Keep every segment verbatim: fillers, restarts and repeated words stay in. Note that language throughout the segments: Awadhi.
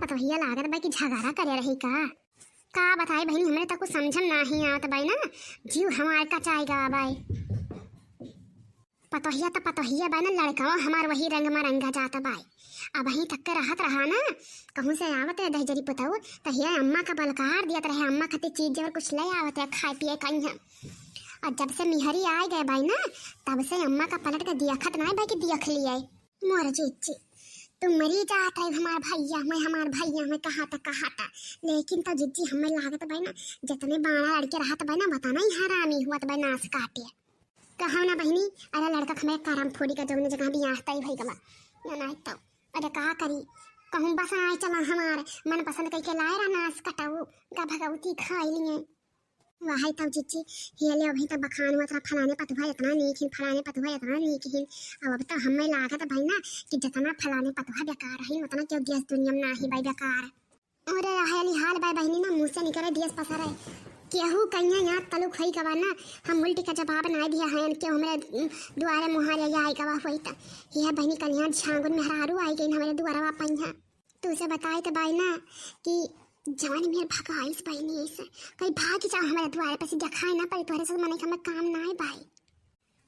पतोहिया लागत बा कि झगड़ा करे रही का? का बताई बहिनी, हमरे त कुछ समझम नाही आवत बाई ना, जीव हमार कचाई गा बाई। पतोहिया त पतोहिया बाई ना, लड़कवा हमार वही रंग में रंगा जात बाई। अबहीं तक के रहत रहा ना, कहूँ से आवत है दहिजरी पुतऊ, त हिया अम्मा का बलकार दियत रहे, अम्मा खातिर चीज जेवर कुछ ले आवत है खाए पिए कहीं हम। और जब से मिहरी आए गए बाई ना, तब से अम्मा का पलट के दियखत नाई बाई कि दियख लिए। मोर जीजी, तू मरी जात है हमार भैया में, हमार भैया में कहा था, कहा था। लेकिन तो जीजी हमें लागत बाई ना, जितने बाड़ा लड़के रहत बाई ना, वतना ही हरामी हुआ बाई नास काटे। कहव ना बहिनी, अरे लड़का हमें करम फोड़ी का जौने जगह बियाह तय भई गवा। या नहीं तो, अरे का करी, कहूँ बस आए चला हमार मन पसंद कई के लाए रहा नास कटाऊ, का भगवती खाई लिए। वही तब जीजी, हेले अभी तक बखान हुआ था, फलाने पतुहा इतना नीक हिन, फलाने पतुहा इतना नीक हिन। अब, अब तो हमें लागत भाई ना कि जितना फलाने पतुहा बेकार है, उतना क्यों गैस दुनिया में ना ही भाई बेकार। अरे हेली हाल बाय बहिनी ना मुँह से निकले दियस पसरे। केहू कहिया यहाँ तलुक होई गवा ना, हम उल्टी का जवाब ना दिया है, क्यों हमरे, उम, दुआरे मुहारे या आई गवा होई त। यह बहिनी कल यहाँ झांगुन में हरारू आई गई हमरे दुआरवा पइहा। तुझे बताए तो बाई ना कि जवानी में भगाइस बहिनी ऐसे, कहीं भाग जाओ हमारे द्वारे पे से दिखाए ना पड़े, तोरे से मने का काम ना है बाई।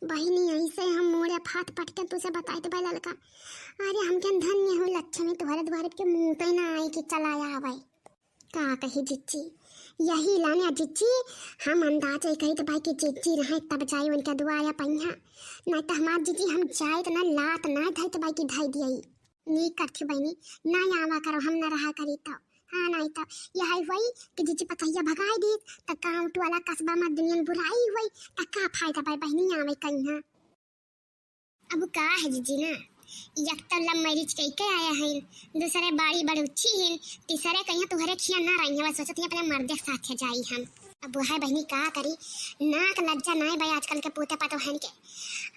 बहिनी ऐसे हम मोड़े फाट पट के तुझे बताए तो बाई ललका, अरे हमके धन्य हो लक्ष्मी, तुम्हारे द्वारे के मुँह तो ना आए कि चला आवे। का कही जिज्जी, यही लाने जिज्जी, हम अंदाजे कही तो बाई कि जिज्जी रहे तब जाई उनके द्वारे पइहा, नहीं तो हमार जिज्जी हम जाए तो ना लात ना धई तो बाई कि धई दियई। नीक करथी बहिनी, ना आवा करो, हम ना रहा करी तो। हाँ, नहीं तो यही हुई कि जिज्जी पतोहिया भगाई दी, तो गाँव टोला कस्बा में दुनिया में बुराई हुई, तो का फायदा बाई बहिनी आवे कहीं। अब का है जिज्जी ना, एक तो love marriage कई के आया है, दूसरे बाड़ी बड़ुच्छी है, तीसरे कहीं तुहरे खिया ना रही है, बस सोचत ही अपने मर्दे के साथ जाई हम। अब वह बहिनी का करी, नाक लज्जा नाय बाई आजकल के पोते पतोहन के।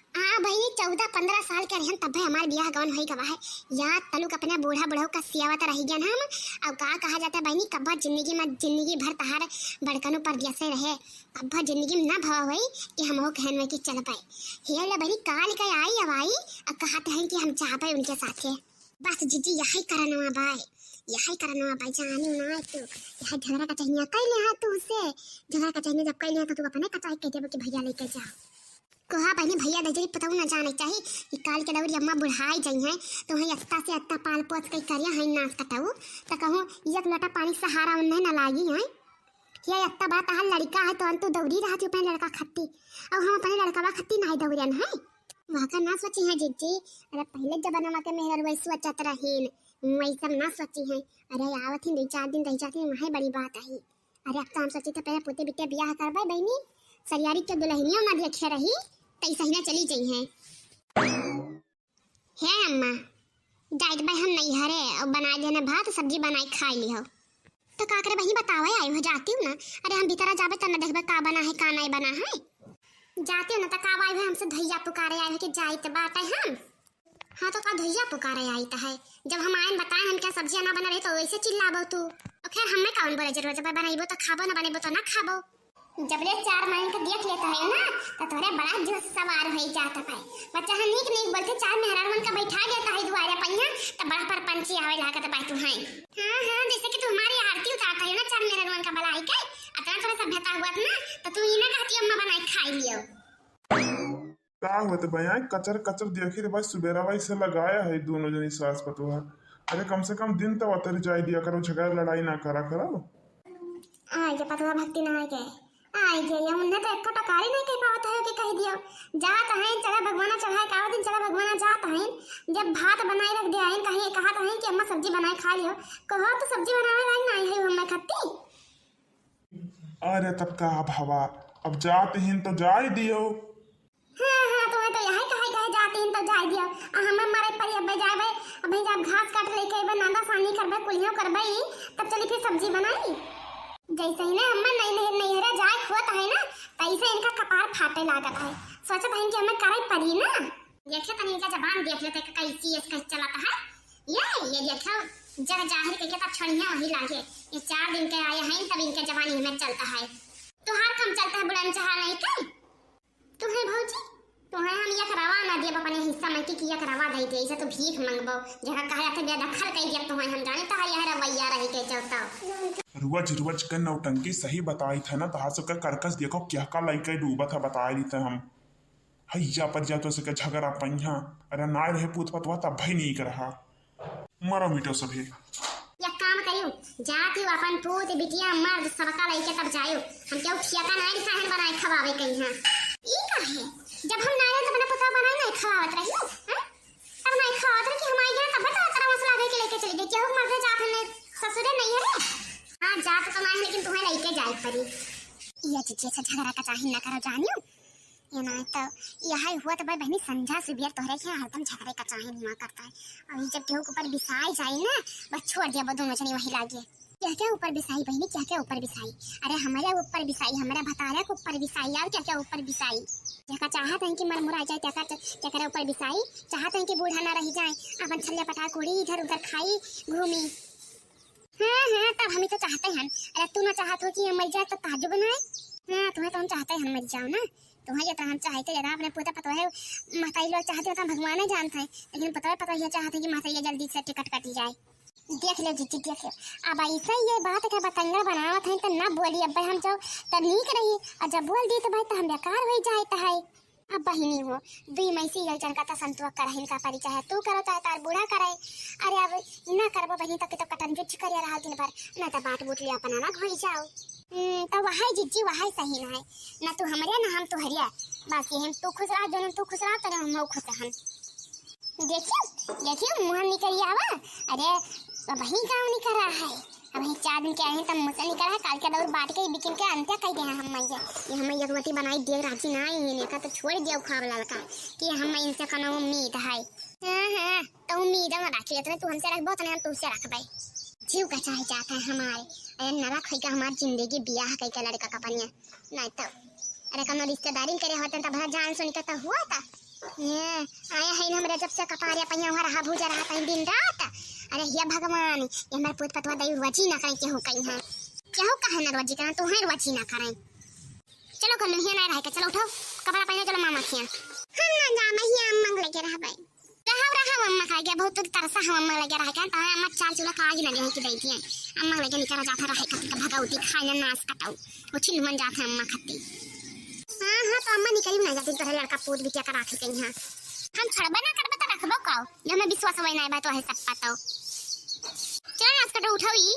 हाँ बहिनी, चौदह पन्द्रह साल के रहन तब हमार बियाह गवन होई गवा है। याद तलुक अपने बूढ़ा बुढ़ऊ का सियावत रही गयन हम। अब का कहा जाता है बहिनी, कब्बा जिंदगी में, जिंदगी भर तहार बड़कनू परदेसे रहे, कब्बा जिंदगी में ना भवा होई कि हम हो कहन में कि चल पाए। हे ले बहिनी, काल के आई अब आई, अब कहत हैं कि हम जाबे उनके साथे। बस जिज्जी, यही करनवा बाय, यही करनवा बाय, जानी ना तू, यही झगड़ा का चहनिया कैले हा तू से, झगड़ा का चहनिया जब कैले हा तो तू अपने कचाई कह देबो कि भैया लेके जा। कहा बहिनी, भैया दहिजरी पतऊ ना जाने चाही कि काल के दौरी अम्मा बुढ़ाई जाई हैं, तो वहीं अत्ता से अत्ता पाल पोस के करिया है नास कटाऊ, तो कहूँ एक लोटा पानी सहारा उन्हें ना लागी है। ये अत्ता बड़ा तहार लड़का है तो तू दौरी रहा थी अपने लड़का खत्ती, और हम अपने लड़का खत्ती नहीं दौरियन है। वहाँ का ना सोची है जिज्जी, अरे पहले जमाना के मेहररुआ सोचत रहीन, वही सब ना सोची है। अरे आवत ही दो चार दिन रह जाती वही बड़ी बात आई। अरे अब तो हम सोची थे पहले पोते बिटे बियाह करबे बहिनी, सरियारी के दुल्हनियों ना देखे रही, तई सही ना चली जाई है। हे अम्मा, जाइत बाई हम नैहरे, और बनाए देने भात सब्जी बनाए खाई ली हो। तो का करे बहिनी बतावे आई हो, जाती हूँ ना। अरे हम भीतरा जाबे तब ना देखबे का बना है का नहीं बना है। जाती हूँ ना तो का आई हो, हमसे धैया पुकारे आई हो कि जाइत बाटे हम। हाँ तो का धैया पुकारे आई तो है, जब हम आयन बताए हम क्या सब्जियाँ ना बना रही तो वैसे चिल्लाबो तू। और खैर हमें कौन बोले जरूरत है, बनैबो तो खाबो ना बनैबो तो ना खाबो। जबले चार मायन के देख लेता है ना, तो तोरे बड़ा जोश सवार हो जाता है। बच्चा है नीक नीक बोलते, चार मेहरारुअन का बैठा देता है दुआरे पइहा, तो बड़ा परपंची आवे लागत बा तू है। हाँ, हाँ, जैसे कि तू हमारी आरती उतारता है ना, चार मेहरारुअन का भलाई के, अतना थोड़ा सभ्यता हुआ ना, तो तू ही ना कहती अम्मा बनाए खाई लियो। का होत बा यहाँ कचर कचर देखी रे भाई, सुबेरा भाई से लगाया है दोनों जनी सास पतोह। अरे कम से कम दिन तो उतर जाए दिया करो, झगड़ा लड़ाई ना करा करो। आय के पतोह भक्ति ना आय के, आय के ये उन्हें तो एक टकारी नहीं कह पावत है कि कह दियो, जात हैं चला भगवाना चढ़ाए, का दिन चला भगवाना जात हैं, जब भात बनाए रख दिया हैं, कहीं कहत हैं कि अम्मा सब्जी बनाए खा लियो, कहो तो सब्जी बनावे लायक ना आई है हमें खत्ती। अरे तब का भवा, अब जात हिन तो जाए दियो। हाँ, हाँ, तुम्हें तो यही कहे, कहे जाती हैं तो जाए दियो। आ हमें मरे परी अबे जाबे, अबे जाब घास काट लेके अबे नांदा सानी करबे, कुलियों करबे ई, तब चली फिर सब्जी बनाई। जैसे ही ना हमें नहीं, नहीं, नैहरा जाए होत है ना, तैसे इनका कपार फाटे लागत है। सोचत हैं कि हमें करे परी ना। देखे तनी इनका जबान देख लेते कि कैसी है, कैसे चलता है। ये, ये देखो, जग जाहिर करके तब छोड़िया वही लागे। ये चार दिन के आए हैं, तब इनके जबान इनमें चलता है। तुहार कम चलता है बुलंद चढ़ा नहीं के? तुम्हें भौजी, तोहे हम एक रवा ना दियब अपने हिस्सा में कि, कि एक रवा दे दे, ऐसे तो भीख मंगबो। जगह कहा जाते बेदखल कई दियब तोहे हम, जाने तोहार यह रवैया रही के चलता। रोज रोज के नौटंकी सही बताई थे ना, तोहार सबके करकस देखो क्या का लइके डूबत है, बताई दी थे हम। हैया पर जा तो सके झगड़ा पहिया, अरे ना रहे पूत पतवा तब भाई नहीं रहा। मरो मिटो सभे। एक काम करियो, जातियो अपन पूत बिटिया मर्द सबका लइके तब जायो। हम केहू ठियाका नाई लिखा है बनाए खवावे कहीं। ई का है, जब हम नाई रहे तो अपना पुतवा बनाए नाई खवावत रहियो, हैं? तब नाई खवावत रही कि हम आई गए तब तो तरह मसला दे के लेके चली गई। केहू मर्द जात हमने ससुरे नहीं है रे। हाँ, जात तो नाई है लेकिन तुम्हें लइके जाए पड़ी। ये चीजें से झगड़ा का चाहे ना करो जानियो। ये ना तो यही हुआ तो भाई बहनी संझा से बियर तोहरे के हरदम झगड़े का चाहे नहीं करता है। अभी जब केहू के ऊपर बिसाई जाई ना, बस छोड़ दिया, वो दोनों जने वही लागे। क्या क्या ऊपर बिसाई बहनी, क्या क्या ऊपर बिसाई? अरे हमारे ऊपर बिसाई, हमारे भतारे के ऊपर बिसाई, और क्या क्या ऊपर बिसाई? क्या का चाहत हैं कि मर मुरा जाए, क्या का, क्या करे ऊपर बिसाई? चाहत हैं कि बूढ़ा ना रह जाए, अपन छल्ले पटा कुड़ी इधर उधर खाई घूमी। हाँ हाँ, तब हम ही तो चाहते हैं। अरे तू ना चाहत हो कि हम मर जाए तो ताजुब ना है? हाँ, तुम्हें तो हम चाहते हैं हम मर जाओ ना। तुम्हें जितना हम चाहते ज्यादा अपने पूते पतोहे महतारी लोग चाहते होता भगवान ही जानते हैं, लेकिन पतोहे पतोहिया चाहते हैं कि महतारी जल्दी से टिकट कटी जाए। देख ले जीजी, देख ले, अब ऐसे ये बात का बतंगड़ बनावत है तो ना बोली, अब हम जाओ तब नीक रही, और जब बोल दी तो भाई तो हम बेकार हो जाए तो है। अब बहिनी हो, दुई में से एक जन का तो संतुआ करहिन का परिचय है, तू करो चाहे तार बूढ़ा करे। अरे अब ना करबो बहिनी, तब के तो कटन जुच करिया रहा दिन भर, ना तो बाट बूट ले अपना ना घोई जाओ। हम्म, तो वहाई जिज्जी, वहाई सही ना है, ना तू हमरे ना हम तोहरिया। बस ये हम तू खुश रहा, दोनों तू खुश रहा, तो हम खुश रहन। देखियो, देखियो, मुँह निकल आवा। अरे, अब ही गाँव निकल रहा है। अब ही चार दिन के आए हैं, तब मुँह से निकल रहा है। काल के दौर बांट के बिकिन के अंत्य कह गए हैं हम मैया। ये हम एक रोटी बनाई दे राजी ना आई है, का तो छोड़ दिया खाब ललका कि हम इनसे कोनो उम्मीद है। हाँ, हाँ, तो उम्मीद ना रखी, इतने तू हमसे रखबो, उतने हम तुझसे रखबे। जीव का चाहे जाता है हमारे। अरे, नरक होइगा हमार जिंदगी, बियाह कइके लड़का का पनिया। नहीं तो, अरे, कौनो रिश्तेदारी करे होते तो भला जान सुन के तो हुआ था। ये आया है हमरे जब से कपारे पहिया हुआ रहा, भूजा रहा था दिन रात। अरे, हे भगवान, ये हमारे पूत पतवा दई रोजी ना करें, केहू कहीं है। केहू कहे ना रोजी करें, तू है रोजी ना करें। चलो, कर लो, हिया ना रह के, चलो उठो, कपड़ा पहनो, चलो मामा खिया। हम ना जा, मैं हिया अम्मा के लगे रहबे। रहब, रहब, अम्मा का लगे बहुत तरसा हम अम्मा लगे रह के, तो अम्मा चार चूल्हा का आग ना दे के दे दिए। अम्मा लगे निकल जाता रहे, कति का भगवती खाए ना नाश कटाऊ। वो छिन मन जाता है अम्मा खाती। हाँ, हाँ, तो अम्मा निकली ना जाती, तोहरे लड़का पूत बिटिया का राखी कहीं हाँ। हम छोड़बे ना करबे तो रखबो काओ? जो हमें विश्वास होए ना बा तो है सब पता। चलो नाश कटाऊ, उठाओ ई।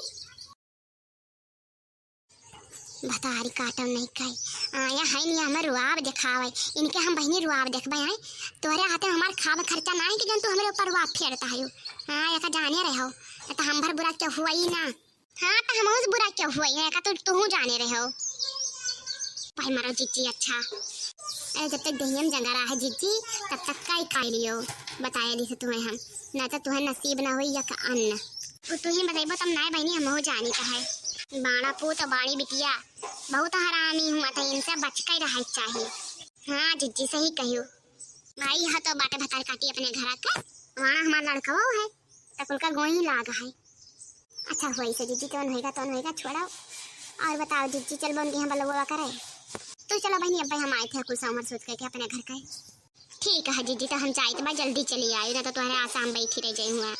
भतारी काटम नहीं खाई। आया है नहीं हमें रुआब देखावे। इनके हम बहिनी रुआब देखबे आए। तोरे हाथे हमार खाब खर्चा ना है कि जन तू हमरे ऊपर रुआब फेरता है। हाँ, एका जाने रहो। ये तो हम भर बुरा क्या हुआ ही ना। हाँ, तो हम उस बुरा क्या हुआ ही है, एका तो तू जाने रहो। भाई मारो जिज्जी, अच्छा। अरे जब तक दहियम जंगा रहा है जिज्जी, तब तक काई खाई लियो। बताया दी से तुम्हें हम। ना तो तुम्हें नसीब ना होई या का अन्न। वो तू ही बताइबो तब नाय बहिनी हमहू जानी का है। बाड़ा पूत बाड़ी बिटिया बहुत हरामी हुआ था, इनसे बच के रहे चाहिए। हाँ जिज्जी सही कहियो। भाई यह तो बाटे भतार काटी अपने घर के, वहाँ हमार लड़कवा है, तक उनका गोही लाग है। अच्छा हुआ इसे जिज्जी, कौन होएगा, कौन होएगा, छोड़ो। और बताओ जिज्जी, चल बन के यहाँ बलवा करे। तो चलो बहिनी, अब भाई हम आए थे कुल सामान सोच करके अपने घर का। ठीक है जीजी, तो हम जाइत बा, जल्दी चली आई, ना तो तुम्हारे आशा हम बैठी रह जाई हुआ।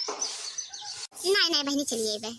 नहीं, नहीं बहिनी, चली आई बे।